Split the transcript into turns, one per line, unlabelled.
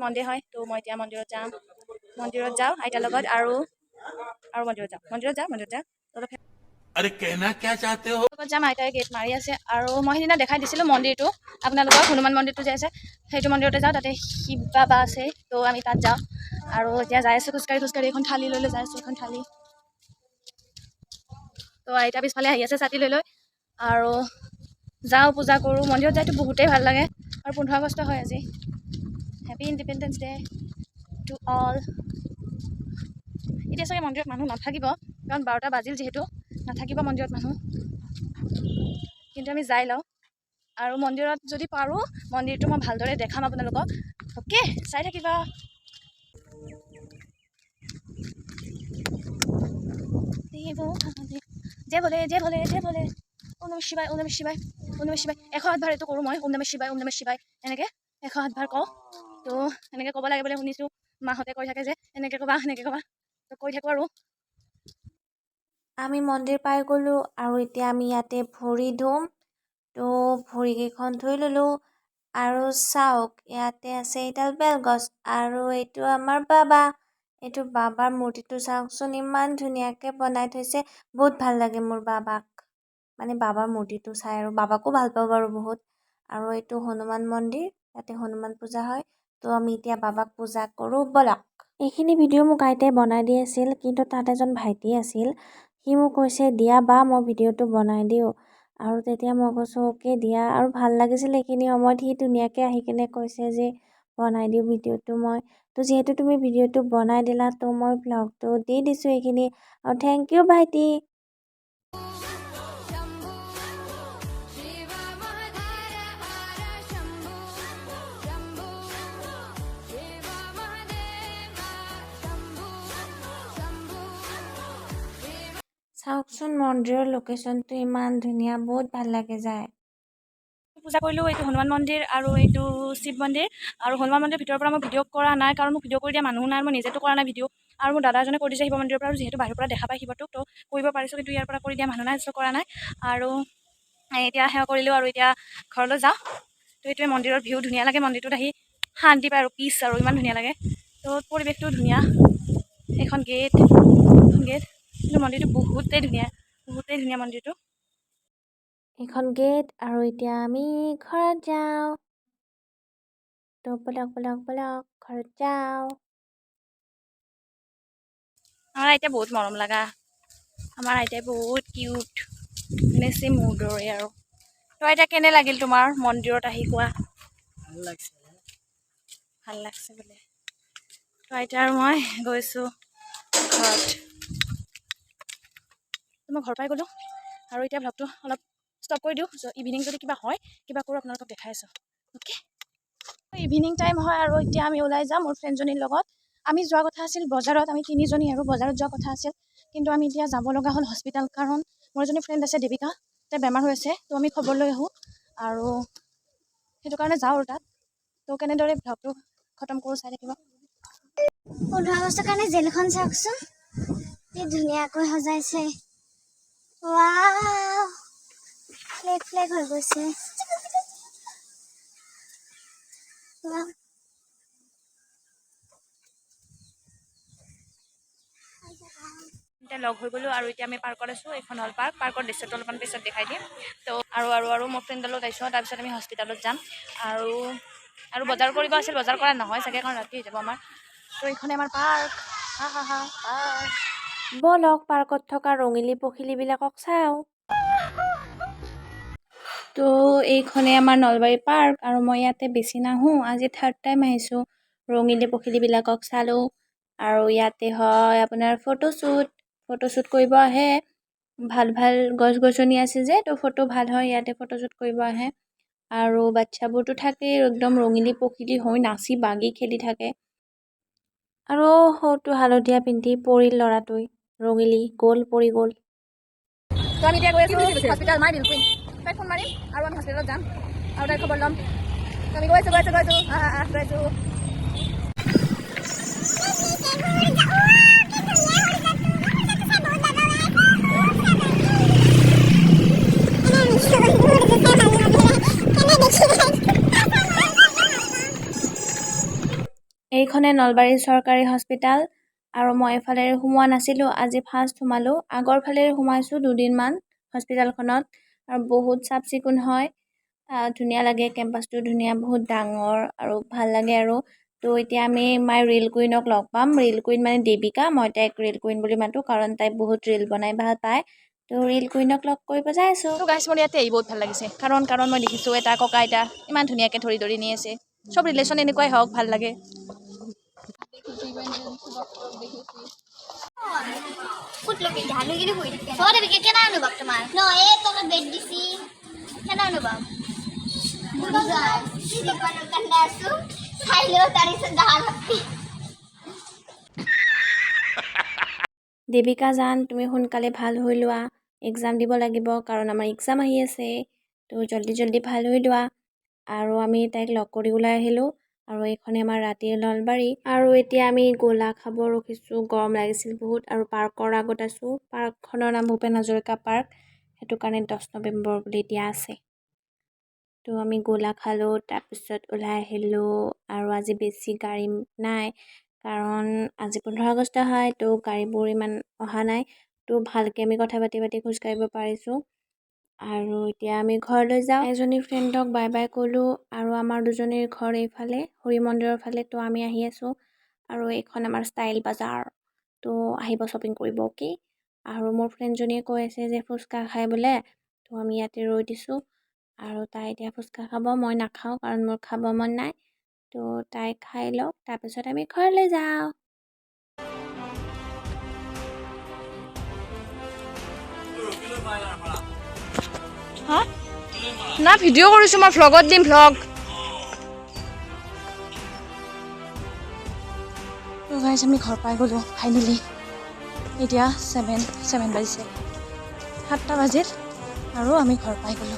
Monday হয়। তো মই এতিয়া মন্দিৰত যাম, মন্দিৰত যাওঁ আইতাৰ লগত আৰু আৰু মন্দিৰত যাওঁ, মন্দিৰত যাওঁ, মন্দিৰত যাওঁ। অলপ
अरे कहना क्या चाहते हो?
লগত যাম। আইতাই গেট মাৰি আছে। আৰু মই সেইদিনা দেখাই দিছিলোঁ মন্দিৰটো আপোনালোকক, হনুমান মন্দিৰটো যে আছে, সেইটো মন্দিৰতে যাওঁ। তাতে শিৱ বাবা আছে, তো আমি তাত যাওঁ। আৰু এতিয়া যাই আছোঁ খোজকাঢ়ি খোজকাঢ়ি, এখন থালি লৈ লৈ যাই আছোঁ, এখন থালি। তো আইতা পিছফালে আহি আছে ছাতি লৈ লৈ। আৰু যাওঁ, পূজা কৰোঁ। মন্দিৰত যাইতো বহুতেই ভাল লাগে। আৰু 15 আগষ্ট হয় আজি। Happy Independence Day to all. এতিয়া চাগে মন্দিৰত মানুহ নাথাকিব, কাৰণ 12টা বাজিল যিহেতু, নাথাকিব মন্দিৰত মানুহ। কিন্তু আমি যাই লওঁ আৰু মন্দিৰত যদি পাৰোঁ মন্দিৰটো মই ভালদৰে দেখাম আপোনালোকক। অ'কে, চাই থাকিবা। জয় ভোলে, জয় ভোলে, জয় ভোলে, ওম নমঃ শিৱায়, ওম নমঃ শিৱায়, ওম নমঃ শিৱায়। 108 বাৰ এইটো কৰোঁ মই, ওম নমঃ শিৱায়, ওম নমঃ শিৱায়, এনেকৈ 108 বাৰ কওঁ। তো এনেকৈ ক'ব লাগে বুলি শুনিছোঁ, মাহঁতে কৈ থাকে যে এনেকৈ ক'বা, সেনেকৈ ক'বা, তো কৈ থাকোঁ আৰু।
আমি মন্দিৰ পাই গ'লোঁ আৰু এতিয়া আমি ইয়াতে ভৰি ধুম। তো ভৰিকেইখন ধুই ল'লোঁ। আৰু চাওক, ইয়াতে আছে এডাল বেলগছ আৰু এইটো আমাৰ বাবা। এইটো বাবাৰ মূৰ্তিটো চাওকচোন, ইমান ধুনীয়াকৈ বনাই থৈছে। বহুত ভাল লাগে মোৰ বাবাক, মানে বাবাৰ মূৰ্তিটো চাই, আৰু বাবাকো ভাল পাওঁ বাৰু বহুত। আৰু এইটো হনুমান মন্দিৰ, ইয়াতে হনুমান পূজা হয়। তো আমি এতিয়া বাবাক পূজা কৰোঁ ব'লক। এইখিনি ভিডিঅ' মোক আইতাই বনাই দি আছিল, কিন্তু তাত এজন ভাইটি আছিল, সি মোক কৈছে দিয়া বা মই ভিডিঅ'টো বনাই দিওঁ। আৰু তেতিয়া মই কৈছোঁ অ'কে দিয়া। আৰু ভাল লাগিছিল এইখিনি সময়ত, সি ধুনীয়াকৈ আহি কিনে কৈছে যে বনাই দিওঁ ভিডিঅ'টো মই। তো যিহেতু তুমি ভিডিঅ'টো বনাই দিলা, তো মই ভ্লগটো দি দিছোঁ এইখিনি। আৰু thank U ভাইটি। চাওকচোন মন্দিৰৰ লোকেশ্যনটো ইমান ধুনীয়া, বহুত ভাল লাগে যায়।
পূজা কৰিলোঁ। এইটো হনুমান মন্দিৰ আৰু এইটো শিৱ মন্দিৰ। আৰু হনুমান মন্দিৰৰ ভিতৰৰ পৰা মই ভিডিঅ' কৰা নাই, কাৰণ মোক ভিডিঅ' কৰি দিয়া মানুহ নাই, মই নিজেতো কৰা নাই ভিডিঅ'। আৰু মোৰ দাদা এজনে কৰি দিছে শিৱ মন্দিৰৰ পৰা, আৰু যিহেতু বাহিৰৰ পৰা দেখা পায় শিৱটোক, তো কৰিব পাৰিছোঁ, কিন্তু ইয়াৰ পৰা কৰি দিয়া মানুহ নাই, চ' কৰা নাই। আৰু এতিয়া সেৱা কৰিলোঁ আৰু এতিয়া ঘৰলৈ যাওঁ। তো এইটোৱে মন্দিৰৰ ভিউ, ধুনীয়া লাগে মন্দিৰটোত আহি, শান্তি পায় আৰু পিচ আৰু ইমান ধুনীয়া লাগে। তো পৰিৱেশটো ধুনীয়া। এইখন গেট, এখন গেট, কিন্তু মন্দিৰটো বহুতেই ধুনীয়া, বহুতেই ধুনীয়া মন্দিৰটো।
এইখন গেট। আৰু এতিয়া আমি ঘৰত যাওঁ। তো ব'লক ব'লক ব'লক, ঘৰত যাওঁ।
আমাৰ আইতা বহুত মৰম লগা, আমাৰ আইতাই বহুত কিউট, মানে চেম মোৰ দৰে। আৰু তো আইতা, কেনে লাগিল তোমাৰ মন্দিৰত আহি, কোৱা?
ভাল লাগছে।
ভাল লাগছে বোলে। তো আইতা আৰু মই গৈছোঁ ঘৰত। তো মই ঘৰ পাই গ'লোঁ আৰু এতিয়া ভ্লগটো অলপ ষ্টপ কৰি দিওঁ। ইভিনিং যদি কিবা হয়, কিবা কৰোঁ, আপোনালোকক দেখাই আছোঁ। অ'কে, ইভিনিং টাইম হয় আৰু এতিয়া আমি ওলাই যাম মোৰ ফ্ৰেণ্ডজনীৰ লগত। আমি যোৱা কথা আছিল বজাৰত, আমি তিনিজনী আৰু বজাৰত যোৱা কথা আছিল, কিন্তু আমি এতিয়া যাব লগা হ'ল হস্পিটেল, কাৰণ মোৰ এজনী ফ্ৰেণ্ড আছে দেৱিকা, তাই বেমাৰ হৈ আছে। তো আমি খবৰ লৈ আহোঁ আৰু সেইটো কাৰণে যাওঁ আৰু তাত। তো কেনেদৰে ভ্লগটো খতম কৰোঁ চাই থাকিব।
15 আগষ্টৰ কাৰণে জেলখন চাওকচোন, কি ধুনীয়াকৈ সজাইছে। ৱাও, ফ্লেগ ফ্লেগ হৈ গৈছে। ৱাও।
এতিয়া লগ হৈ গ'লোঁ আৰু এতিয়া আমি পাৰ্কত আছোঁ। এইখন হ'ল পাৰ্ক। পাৰ্কৰ দৃশ্যটো অলপমান পিছত দেখাই দিম। তো আৰু আৰু আৰু মোৰ ফ্ৰেণ্ডৰ লগত আহিছোঁ, তাৰপিছত আমি হস্পিটেলত যাম আৰু আৰু বজাৰ কৰিব আছিল, বজাৰ কৰা নহয় চাগে, কাৰণ ৰাতি হৈ যাব আমাৰ। তো এইখনে আমাৰ পাৰ্ক, হা হা হা, পাৰ্ক।
ব'লক পাৰ্কত থকা ৰঙিলী পখিলীবিলাকক চাওঁ।
তো এইখনে আমাৰ নলবাৰী পাৰ্ক আৰু মই ইয়াতে বেছি নাহোঁ, আজি থাৰ্ড টাইম আহিছোঁ। ৰঙিলী পখিলীবিলাকক চালোঁ। আৰু ইয়াতে হয় আপোনাৰ ফটোশ্বুট, ফটোশ্বুট কৰিব আহে। ভাল ভাল গছ গছনি আছে যে, তো ফটো ভাল হয়, ইয়াতে ফটোশ্বুট কৰিব আহে। আৰু বাচ্ছাবোৰতো থাকেই, একদম ৰঙিলী পখিলী হৈ নাচি বাগি খেলি থাকে।
আৰু সৌটো হালধীয়া পিন্ধি পৰিল ল'ৰাটোৱে, ৰঙিলী গ'ল, পৰি গ'ল।
তো আমি এতিয়া গৈ আছোঁ হস্পিটেল। মাই বিলকুইন তাইক ফোন মাৰিম আৰু আমি হস্পিটেলত যাম আৰু তাইৰ খবৰ ল'ম। তো আমি গৈ আছোঁ, গৈ আছোঁ, গৈ আছোঁ, আহ আহ, গৈ আছোঁ।
এইখনে নলবাৰী চৰকাৰী হস্পিতাল আৰু মই এইফালেৰে সোমোৱা নাছিলোঁ, আজি ফাৰ্ষ্ট সোমালোঁ। আগৰ ফালেৰে সোমাইছোঁ দুদিনমান হস্পিতালখনত আৰু বহুত চাফ চিকুণ হয়, ধুনীয়া লাগে। কেম্পাছটো ধুনীয়া, বহুত ডাঙৰ আৰু ভাল লাগে। আৰু তো এতিয়া আমি মাই ৰিল কুইনক লগ পাম। ৰিল কুইন মানে দেৱিকা, মই তাইক ৰিল কুইন বুলি মাতোঁ, কাৰণ তাই বহুত ৰিল বনাই ভাল পায়। তো ৰিল কুইনক লগ কৰিব যাই আছোঁ।
তো গাইছ, মোৰ ইয়াতে আহি বহুত ভাল লাগিছে, কাৰণ মই দেখিছোঁ এটা ককা আইতা ইমান ধুনীয়াকৈ ধৰি ধৰি নি আছে। চব ৰিলেশ্যন এনেকুৱাই হওক, ভাল লাগে।
ক'ত ল'বি ধানো কিনি বহি থাকে কেনে অনুভৱ তোমাৰ ন? এই তলত বেড দিছি, কেনে অনুভৱ? দোকানৰ কাৰণে আছো, চাই লওঁ, তাৰপিছত দাহাৰ।
দেৱিকা জান, তুমি সোনকালে ভাল হৈ লোৱা, এক্সাম দিব লাগিব, কাৰণ আমাৰ এক্সাম আহি আছে। তো জল্দি জল্দি ভাল হৈ লোৱা। আৰু আমি তাইক লগ কৰি ওলাই আহিলোঁ। আৰু এইখনে আমাৰ ৰাতিৰ নলবাৰী। আৰু এতিয়া আমি গোলা খাব ৰখিছোঁ, গৰম লাগিছিল বহুত। আৰু পাৰ্কৰ আগত আছোঁ। পাৰ্কখনৰ নাম ভূপেন হাজৰিকা পাৰ্ক, সেইটো কাৰণে 10 নৱেম্বৰ বুলি দিয়া আছে। তো আমি গোলা খালোঁ, তাৰপিছত ওলাই আহিলোঁ। আৰু আজি বেছি গাড়ী নাই, কাৰণ আজি 15 আগষ্ট হয়, তো গাড়ীবোৰ ইমান অহা নাই। তো ভালকৈ আমি কথা পাতি পাতি খোজকাঢ়িব পাৰিছোঁ। আৰু এতিয়া আমি ঘৰলৈ যাওঁ। এজনী ফ্ৰেণ্ডক বাই বাই ক'লোঁ। আৰু আমাৰ দুজনীৰ ঘৰ এইফালে হৰি মন্দিৰৰ ফালে, তো আমি আহি আছোঁ। আৰু এইখন আমাৰ ষ্টাইল বজাৰ, তো আহিব শ্বপিং কৰিব, অ'কে। আৰু মোৰ ফ্ৰেণ্ডজনীয়ে কৈ আছে যে ফুচকা খাই বোলে, তো আমি ইয়াতে ৰৈ দিছোঁ। আৰু তাই এতিয়া ফুচকা খাব, মই নাখাওঁ, কাৰণ মোৰ খাব মন নাই। তো তাই খাই লওক, তাৰপিছত আমি ঘৰলৈ যাওঁ।
হা, না, ভিডিঅ' কৰিছোঁ মই, ভ্লগত দিম, ভ্লগ। তো গাইজ, আমি ঘৰ পাই গ'লোঁ ফাইনেলি। এতিয়া 7 বাজিছে, 7টা বাজিল আৰু আমি ঘৰ পাই গ'লোঁ।